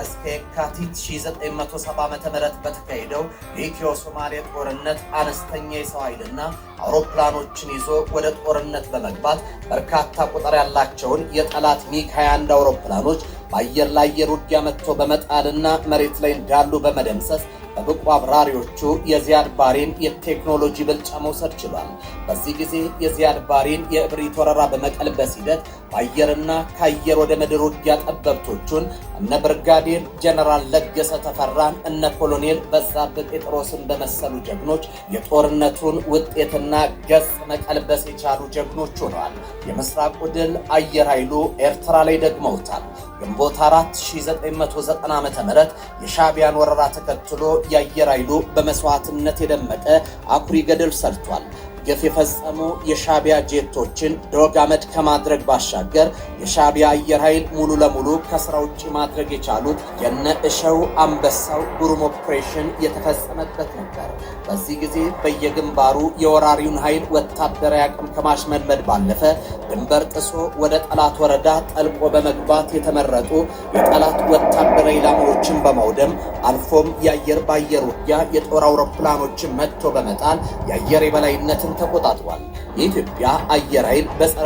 እስከ የካቲት 1970 ዓ.ም በተካሄደው የኢትዮ ሶማሌ ጦርነት አነስተኛ የሰው ኃይልና አውሮፕላኖችን ይዞ ወደ ጦርነት በመግባት በርካታ ቁጥር ያላቸውን የጠላት ሚግ 21 አውሮፕላኖች በአየር ለአየር ውጊያ መትቶ በመጣልና መሬት ላይ እንዳሉ በመደምሰስ በብቁ አብራሪዎቹ የዚያድ ባሬን የቴክኖሎጂ ብልጫ መውሰድ ችሏል። በዚህ ጊዜ የዚያድ ባሬን የእብሪት ወረራ በመቀልበስ ሂደት በአየርና ከአየር ወደ ምድር ውጊያ ጠበብቶቹን እነ ብርጋዴር ጀነራል ለገሰ ተፈራን፣ እነ ኮሎኔል በዛብህ ጴጥሮስን በመሰሉ ጀግኖች የጦርነቱን ውጤትና ገጽ መቀልበስ የቻሉ ጀግኖች ሆነዋል። የምስራቁ ድል አየር ኃይሉ ኤርትራ ላይ ደግመውታል። ግንቦት 4 1990 ዓ.ም የሻዕቢያን ወረራ ተከትሎ የአየር ኃይሉ በመስዋዕትነት የደመቀ አኩሪ ገድል ሰርቷል። ግፍ የፈጸሙ የሻዕቢያ ጄቶችን ዶግ አመድ ከማድረግ ባሻገር የሻዕቢያ አየር ኃይል ሙሉ ለሙሉ ከስራ ውጭ ማድረግ የቻሉት የነ እሸው አንበሳው ግሩም ኦፕሬሽን የተፈጸመበት ነበር። በዚህ ጊዜ በየግንባሩ የወራሪውን ኃይል ወታደራዊ አቅም ከማሽመድመድ ባለፈ ድንበር ጥሶ ወደ ጠላት ወረዳ ጠልቆ በመግባት የተመረጡ የጠላት ወታደራዊ ኢላማዎችን በማውደም፣ አልፎም የአየር በአየር ውጊያ የጦር አውሮፕላኖችን መትቶ በመጣል የአየር የበላይነትን ተቆጣጥሯል። የኢትዮጵያ አየር ኃይል በጸረ